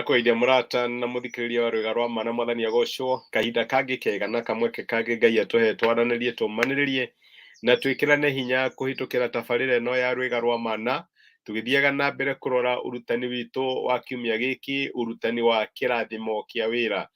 Ndakũgeithia mũrata na mũthikĩrĩria wa rwĩga rwa ma na mwathani agocwo. Kahinda kangĩ kega na kamweke kangĩ Ngai atũhe twaranĩrie, tũmanĩrĩrie na twĩkĩrane hinya kũhĩtũkĩra tabarĩra ĩno ya rwĩga rwa mana, tũgĩthiaga na mbere kũrora ũrutani witũ wa kiumia gĩkĩ, ũrutani wa kĩrathimo kĩa wĩra.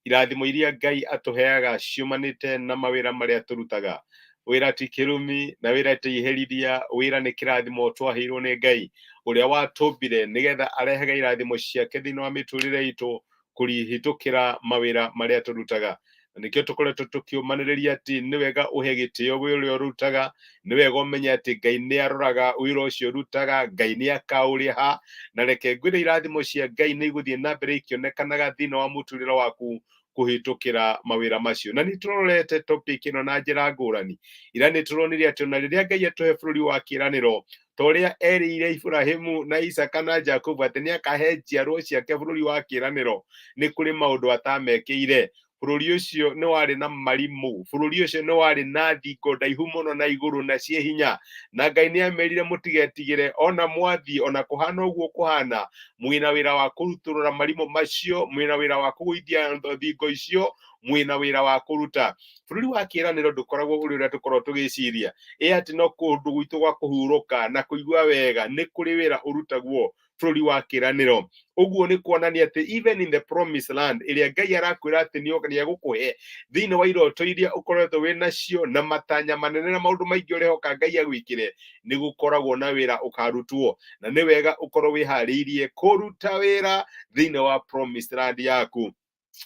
Irathimo iria Ngai atũheaga ciumanĩte na mawĩra marĩa tũrutaga. Wĩra ti kĩrumi na wĩra ti iherithia, wĩra nĩ kĩrathimo twaheirwo nĩ Ngai ũrĩa watũmbire nĩgetha arehage irathimo ciake thĩinĩ wa mĩtũrĩre itũ kũhĩtũkĩra mawĩra marĩa tũrutaga. Na nĩkĩo tũkoretwo tũkĩũmanĩrĩria atĩ nĩ wega ũhe gĩtĩo wĩra ũrĩa ũrutaga, nĩ wega ũmenye atĩ Ngai nĩ aroraga wĩra ũcio ũrutaga, Ngai nĩ akaũrĩha, na reke ngwĩre irathimo cia Ngai nĩ igũthiĩ na mbere ikĩonekanaga thĩinĩ wa mũtũrĩre waku kũhĩtũkĩra mawĩra macio. Na nĩ tũrorete topic ĩno na njĩra ngũrani. Ira nĩ tũronire atĩ ona rĩrĩa Ngai atũhe bũrũri wa kĩĩranĩro, ta ũrĩa erĩire Iburahimu na Isaka na Jakubu atĩ nĩ akahe njiarwo ciake bũrũri wa kĩĩranĩro, nĩ kũrĩ maũndũ atamekĩire. Bũrũri ũcio nĩ warĩ na marimũ, bũrũri ũcio nĩ warĩ na thingo ndaihu mũno na igũrũ na ciĩ hinya, na Ngai nĩ amerire mũtigetigĩre, ona mwathiĩ, ona kũhana ũguo kũhana, mwĩna wĩra wa kũrutũrũra marimũ macio, mwĩna wĩra wa kũgũithia thingo icio, mwĩna wĩra wa kũruta. Bũrũri wa kĩĩranĩro ndũkoragwo ũrĩ ũrĩa tũkoragwo tũgĩciria, ĩ atĩ no kũndũ gwitũ gwa kũhurũka na kũigua wega, nĩ kũrĩ wĩra ũrutagwo bũrũri wa kĩĩranĩro. Ũguo nĩ kuonania atĩ even in the promised land ĩrĩa Ngai arakwĩra atĩ nĩ egũkũhe thĩinĩ wa iroto iria ũkoretwo wĩ nacio na matanya manene na maũndũ maingĩ ũrehoka Ngai agwĩkĩre, nĩ gũkoragwo na wĩra ũkarutwo, na nĩ wega ũkorwo wĩharĩirie kũruta wĩra thĩinĩ wa promised land yaku.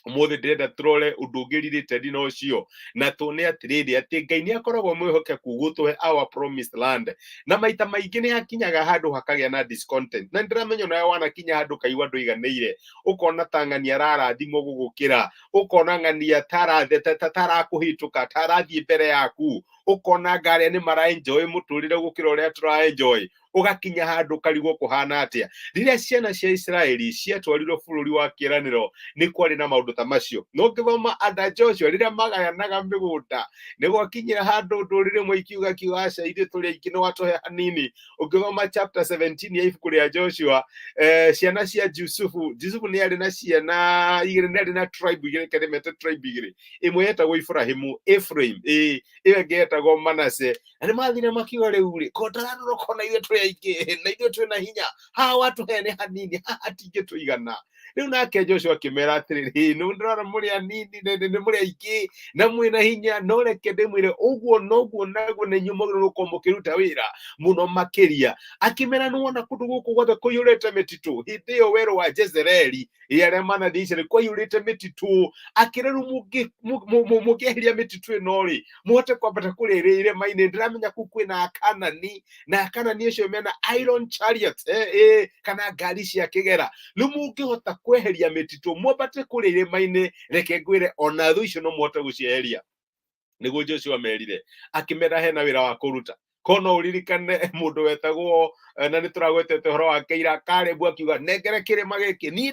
Ũmũthĩ ndĩrenda tũrore ũndũ ũngĩ related na ũcio, na tuone atĩrĩrĩ atĩ Ngai nĩ akoragwo mwĩhokeku gũtũhe our promised land, na maita maingĩ nĩ hakinyaga handũ hakagĩa na discontent, na ndĩramenya onawe wanakinya handũ kaigua ndũiganĩire, ũkona ta ng'ania ararathimwo gũgũkĩra, ũkona ng'ania tarakũhĩtũka, tarathiĩ mbere yaku, ũkona ngarĩa nĩ mara enjoy mũtũrĩre gũkĩra ũrĩa tũra enjoy, ũgakinya handũ ũkarigwo kũhana atĩa. Rĩrĩa ciana cia Isiraeli ciatwarirwo bũrũri wa kĩĩranĩro, nĩ kwarĩ na maũndũ ta macio. No ngĩthoma anda Joshua rĩrĩa magayanaga mĩgũnda, nĩ gwakinyire handũ ndũrĩrĩ ĩmwe ikiuga kiuga aca, ithuĩ tũrĩ aingĩ nĩ watũhe hanini. Ũngĩthoma chapter 17 ya ibuku rĩa Joshua, ciana cia Jusufu, Jusufu nĩ arĩ na ciana igĩrĩ, nĩ arĩ na tribe igĩrĩ, kende mete tribe igĩrĩ, ĩmwe yetagwo Ibrahimu, Ephraim, ĩĩ, ĩyo ĩngĩ yetagwo Manase. Na nĩ mathire makiuga rĩu rĩ, ko tararora kona ithuĩ tũrĩ aingĩ na ithuĩ twĩ na hinya, haha watũhe nĩ hanini, haha hatingĩtũigana. Rĩu nake Joshua akĩmera atĩrĩrĩ, nĩ ndĩrona mũrĩ anini, nĩ mũrĩ aingĩ na mwĩ na hinya, no reke ndĩmwĩre ũguo noguo naguo nĩ inyuĩ mwagĩrĩirwo gũkorwo mũkĩruta wĩra mũno makĩria. Akĩmera nĩ wona kũndũ gũkũ guothe kũiyũrĩte mĩtitũ, hĩndĩ ĩyo werũ wa Jezereli arĩa manathiĩ Isiraeli kwaiyũrĩte mĩtitũ, akĩra rĩu mũngĩeheria mĩtitũ ĩno rĩ, mũhote kwambata kũrĩa irĩma-inĩ, ndĩramenya kũu kwĩna Akanani, na Akanani acio mena iron chariots, kana ngari cia kĩgera. Rĩu mũngĩhota kweheria mĩtitũ mwambate kũrĩa irĩma-inĩ, reke ngwĩre ona thũ icio no mũhote gũcieheria. Nĩguo Joshua merire, akĩmera hena wĩra wa kũruta. Ko no ũririkane mũndũ wetagwo, na nĩ tũragwetete ũhoro wake ira, Kalebu akiuga nengere kĩrĩma gĩkĩ, niĩ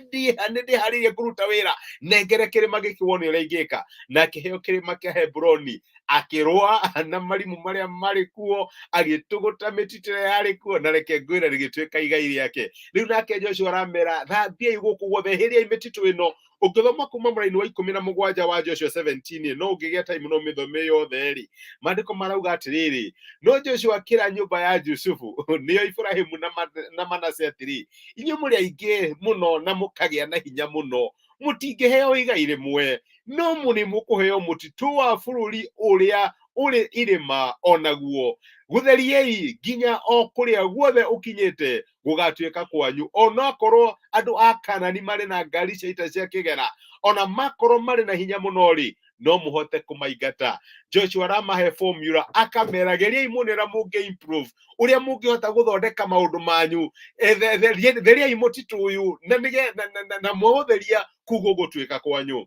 nĩ ndĩharĩirie kũruta wĩra, nengere kĩrĩma gĩkĩ wone ũrĩa ingĩka. Na akĩheo kĩrĩma kĩa Hebroni, akĩrũa na marimũ marĩa marĩ kuo, agĩtũgũta mĩtitũ ĩrĩa yarĩ kuo, na reke ngwĩre rĩgĩtuĩka igai rĩake. Rĩu nake Joshua aramera thambiai gũkũ guothe, hĩriai mĩtitũ ĩno. Ũngĩthoma kuma mũraini wa 17 wa Joshua 17, no ũngĩgĩa time no mĩthome yothe rĩ, maandĩko marauga atĩrĩrĩ, no Joshua akĩra nyũmba ya Jusufu, nĩyo Ibrahimu na Manase atĩrĩ, inyuĩ mũrĩ aingĩ mũno na mũkagĩa na hinya mũno, mũtingĩheo igai rĩmwe, no mũrĩ mũkũheo mũtitũ wa bũrũri ũrĩa ũrĩ irĩma o naguo, gũtheriei nginya o kũrĩa guothe ũkinyĩte gũgatuĩka kwanyu. Onakorwo andũ a Kanani marĩ na ngari cia ita cia kĩgera, ona makorwo marĩ na hinya mũno rĩ, no mũhote kũmaingata. Joshua aramahe formula, akamera geriai muone ũrĩa mũngĩ improve, ũrĩa mũngĩhota gũthondeka maũndũ manyu, theriai mũtitũ ũyũ na mwaũtheria kũu gũgũtuĩka kwanyu.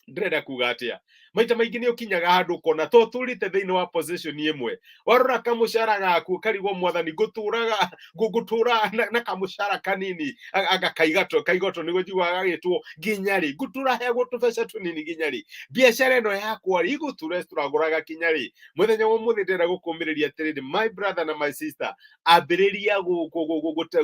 Ndĩrenda kuga atĩa? Maita maingĩ nĩ ũkinyaga handũ ũkona to ũtũrĩte thĩinĩ wa position ĩmwe, warora kamũcara gaku ũkarigwo, mwathani, ngũtũraga ngũtũra na kamũcara kanini anga kaigato kaigoto nĩguo njiguaga gagĩtwo nginya rĩ? Ngũtũra heagwo tũbeca tũnini nginya rĩ? Biacara ĩno yakwa rĩ, igũtũra tũragũraga kinya rĩ? Mũthenya wa ũmũthĩ ndĩrenda gũkũmĩrĩria atĩrĩrĩ, my brother na my sister, ambĩrĩria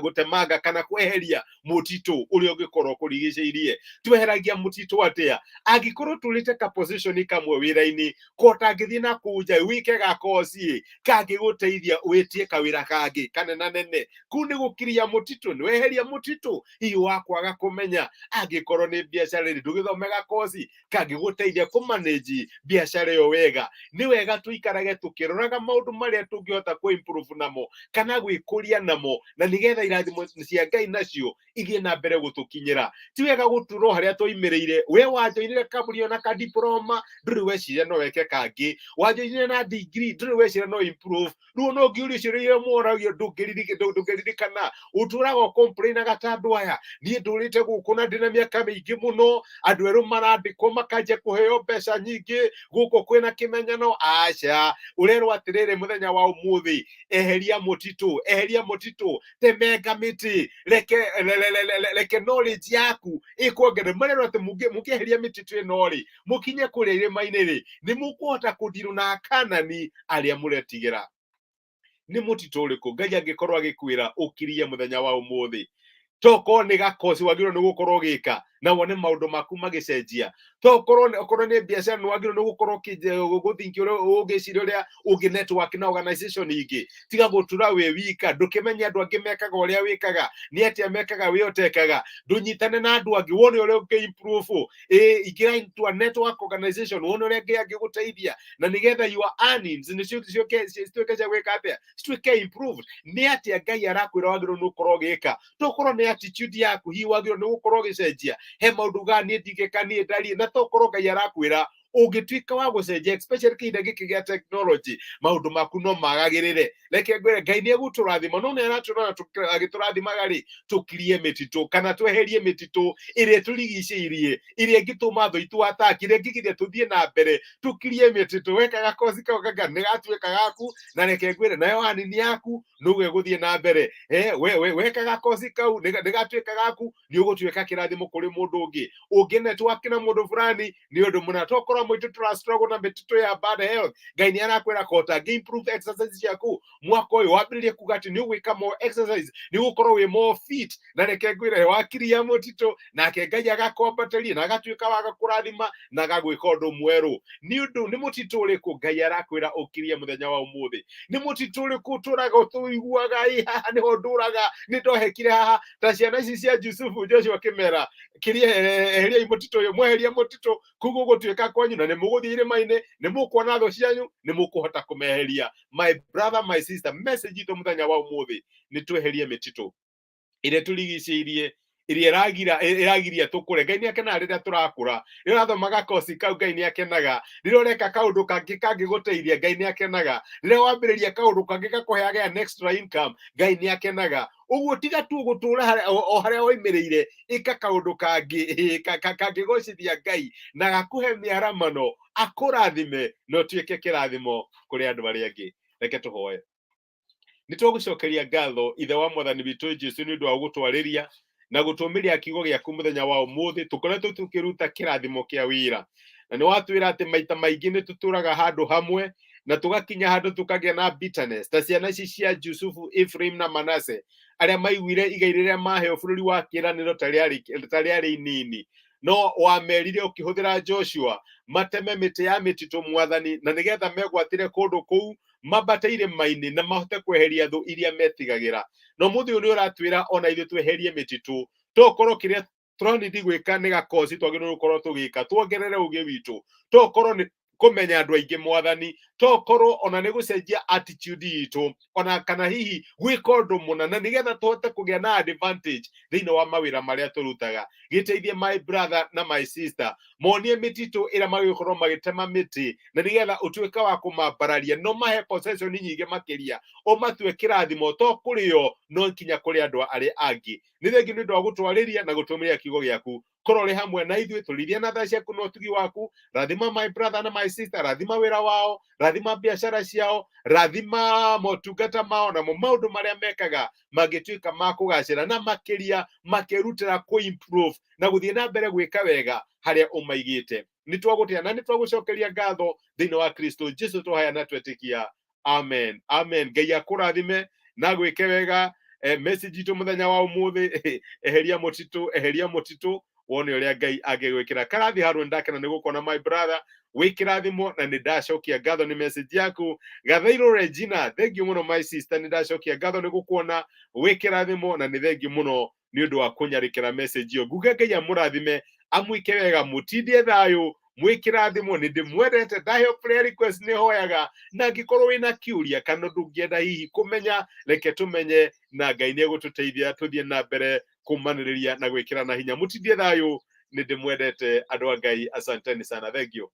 gũtemanga kana kweheria mũtitũ ũrĩa ũngĩkorwo kũrigicĩirie. Tweheragia mũtitũ atĩa? Angĩkorwo tũrĩte ka position kamwe wĩra-inĩ, ko tangĩthiĩ na kũu nja wĩke gakoci kangĩgũteithia wĩtie kawĩra kangĩ kanena nene, kũu nĩ gũkiria mũtitũ, nĩ weheria mũtitũ hihi wa kwaga kũmenya. Angĩkorwo nĩ biacara rĩ, ndũgĩthome gakoci kangĩgũteithia kũmanage biacara ĩyo wega. Nĩ wega tũikarage tũkĩroraga maũndũ marĩa tũngĩhota kũ improve namo kana gwĩkũria namo, na nĩgetha irathimo cia Ngai nacio ithiĩ na mbere gũtũkinyĩra. Ti wega gũturwo harĩa twaimĩrĩire. We wanjoinire kambuni ĩyo na ka diploma, ndũrĩ weciria no weke kangĩ. Wanjoinire na degree, ndũrĩ weciria no improve. Rĩu no ũngĩũrio ciũria iria moragio, ndũngĩririkana. Ũtũraga ũkomplainaga ta andũ aya, niĩ ndũrĩte gũkũ na ndĩna mĩaka mĩingĩ mũno, andũ erũ marandĩkwo makanjia kũheo mbeca nyingĩ, gũkũ kwĩna kĩmenyano. Aca, ũrerwo atĩrĩrĩ, mũthenya wa ũmũthĩ, eheria mũtitũ, eheria mũtitũ, temenga mĩtĩ, reke reke knowledge yaku ĩkuongerere. Marerwo atĩ mũngĩeheria mĩtitũ ĩno rĩ, mũkinye kũrĩa irĩma-inĩ rĩ, nĩ mũkũhota kũndirwo na Akanani arĩa mũretigĩra. Nĩ mũtitũ ũrĩkũ Ngai angĩkorwo agĩkwĩra ũkirie mũthenya wa ũmũthĩ? Tokorwo nĩ gakoci wagĩrĩirwo nĩ gũkorwo ũgĩka na wone maũndũ maku magĩcenjia. Tokorwo okorwo nĩ biacara, nĩ wagĩrĩirwo nĩ gũkorwo ũgĩthinki ũrĩa ũngĩciria ũrĩa ũngĩ network na organization ingĩ. Tiga gũtura wĩ wika, ndũkĩmenye andũ angĩ mekaga ũrĩa wĩkaga, nĩ atĩa mekaga wĩ ũtekaga. Ndũnyitane na andũ angĩ wone ũrĩa ũngĩ improve. Ĩ ingĩra into a network organization wone ũrĩa Ngai angĩgũteithia, na nĩgetha your earnings nĩcio ciũke cituĩke cia gwĩka atĩa? Cituĩke improved. Nĩ atĩa Ngai arakwĩra wagĩrĩirwo nĩ gũkorwo ũgĩka? Tokorwo nĩ attitude yaku hihi wagĩrĩirwo nĩ gũkorwo ũgĩcenjia. He maũndũ ugaga niĩ ndingĩka, niĩ ndariĩ, na tokorwo Ngai arakwĩra ũngĩtuĩka wa gũcenjia, especially kĩhinda gĩkĩ gĩa technology, maũndũ maku no magagĩrĩre. Reke ngwĩre, Ngai nĩ egũtũrathima, no nĩ aratũrora agĩtũrathimaga rĩ, tũkirie mĩtitũ kana tweherie mĩtitũ ĩrĩa tũrigicĩirie, ĩrĩa ĩngĩtũma thũ itũ ataki, ĩrĩa ĩngĩgiria tũthiĩ na mbere. Tũkirie mĩtitũ. Weka gakoci kau kanga nĩ gatuĩka gaku, na reke ngwĩre, nayo anini yaku nĩguo ĩgũthiĩ na mbere. We weka gakoci kau nĩ gatuĩka gaku, nĩ ũgũtuĩka kĩrathimo kũrĩ mũndũ ũngĩ. Ũngĩ network na mũndũ fulani nĩ ũndũ mũna. Tokorwo mũitũ tũra struggle na mĩtitũ ya bad health, Ngai nĩ arakwĩra kota ngĩ improve exercise ciaku mwaka ũyũ, wambĩrĩrie kuga atĩ nĩ ũgwĩka more exercise, nĩ ũgũkorwo wĩ more fit. Na reke ngwĩre, wakiria mũtitũ, nake Ngai agakwambatĩria na agatuĩka wa gũkũrathima na agagwĩka ũndũ mwerũ. Nĩ ũndũ nĩ mũtitũ ũrĩkũ Ngai arakwĩra ũkirie mũthenya wa ũmũthĩ? Nĩ mũtitũ ũrĩkũ ũtũraga ũtũiguaga, ĩ haha nĩho ndũraga, nĩ ndohekire haha, ta ciana ici cia Jusufu? Joshua akĩmera, kiria, eheriai mũtitũ ũyũ. Mweheria mũtitũ, kũu gũgũtuĩka kwanyu, na nĩ mũgũthiĩ irĩma-inĩ, nĩ mũkuona thũ cianyu, nĩ mũkũhota kũmeheria. My brother, my sister, message itũ mũthenya wa ũmũthĩ nĩ tweherie mĩtitũ ĩrĩa tũrigicĩirie, ĩrĩa ĩragira ĩragiria tũkũre. Ngai nĩ akenaga rĩrĩa tũrakũra. Rĩrĩa ũrathoma gakoci kau, Ngai nĩ akenaga. Rĩrĩa ũreka kaũndũ kangĩ kangĩgũteithia, Ngai nĩ akenaga. Rĩrĩa wambĩrĩria kaũndũ kangĩ gakũheaga an extra income, Ngai nĩ akenaga. Ũguo tiga tu gũtũra o harĩa woimĩrĩire, ĩka kaũndũ kangĩ kangĩgocithia Ngai na gakũhe mĩaramano, akũrathime na ũtuĩke kĩrathimo kũrĩ andũ arĩa angĩ. Reke tũhoe. Nĩ twagũcokeria ngatho, Ithe wa Mwathani witũ Jesu, nĩ ũndũ wa gũtwarĩria na gũtũmĩria kiugo gĩaku mũthenya wa ũmũthĩ. Tũkoretwo tũkĩruta kĩrathimo kĩa wĩra, na nĩ watwĩra atĩ maita maingĩ nĩ tũtũraga handũ hamwe na tũgakinya handũ tũkagĩa na bitterness, ta ciana ici cia Jusufu, Ephraim na Manase, arĩa maiguire igai rĩrĩa maheo bũrũri wa kĩĩranĩro ta rĩarĩ inini. No wamerire ũkĩhũthĩra Joshua mateme mĩtĩ ya mĩtitũ, Mwathani, na nĩgetha megwatĩre kũndũ kũu, mambate irĩma-inĩ na mahote kweheria thũ iria metigagĩra. No mũthĩ ũyũ nĩ ũratwĩra ona ithuĩ tweherie mĩtitũ. Tokorwo kĩrĩa tũranidi gwĩka nĩ gakoci twagĩrĩirwo gũkorwo tũgĩka, tuongerere ũgĩ witũ. Tokorwo nĩ kũmenya andũ aingĩ, Mwathani. Tokorwo ona nĩ gũcenjia attitude itũ, ona kana hihi gwĩka ũndũ mũna, na nĩgetha tũhote kũgĩa na advantage thĩinĩ wa mawĩra marĩa tũrutaga. Gĩteithie my brother na my sister, monie mĩtitũ ĩrĩa magĩkorwo magĩtema mĩtĩ, na nĩgetha ũtuĩke wa kũmambararia, no mahe possession nyingĩ makĩria, ũmatue kĩrathimo to kũrĩ o no nginya kũrĩ andũ arĩa angĩ. Nĩ thengi nĩ ũndũ wa gũtwarĩria na gũtũmĩria kiugo gĩaku. Korwo ũrĩ hamwe na ithuĩ, tũrĩithia na tha ciaku na ũtugi waku. Rathima my brother na my sister, rathima wĩra wao, rathima biacara ciao, rathima motungata mao, namo maũndũ marĩa mekaga mangĩtuĩka ma kũgacĩra na makĩria makĩrutĩra kũ improve na gũthiĩ na mbere gwĩka wega harĩa ũmaigĩte. Nĩ twagũtĩa na nĩ twagũcokeria ngatho thĩinĩ wa Kristo Jesu tũhaya na twetĩkia, amen, amen. Ngai akũrathime na gwĩke wega. Message itũ mũthenya wa ũmũthĩ, eheria mũtitũ, eheria mũtitũ wone ũrĩa Ngai angĩgwĩkĩra. Karathi Harũni, ndakena nĩ gũkuona my brother, wĩ kĩrathimo na nĩ ndacokia ngatho nĩ message yaku. Gathairũ Regina, thank you mũno my sister, nĩ ndacokia ngatho nĩ gũkuona, wĩ kĩrathimo na nĩ thank you mũno nĩ ũndũ wa kũnyarĩkĩra message ĩyo. Nguga Ngai amũrathime, amwĩke wega, mũtindie thayũ, mwĩ kĩrathimo. Nĩ ndĩmwendete. Ndaheo prayer request nĩ hoyaga, na angĩkorwo wĩna kĩũria kana ũndũ ũngĩenda hihi kũmenya, reke tũmenye na Ngai nĩ egũtũteithia tũthiĩ na mbere kũmanĩrĩria na gwĩkĩrana hinya. Mũtindie thayũ, nĩ ndĩmwendete andũ a Ngai, asanteni sana, thank you.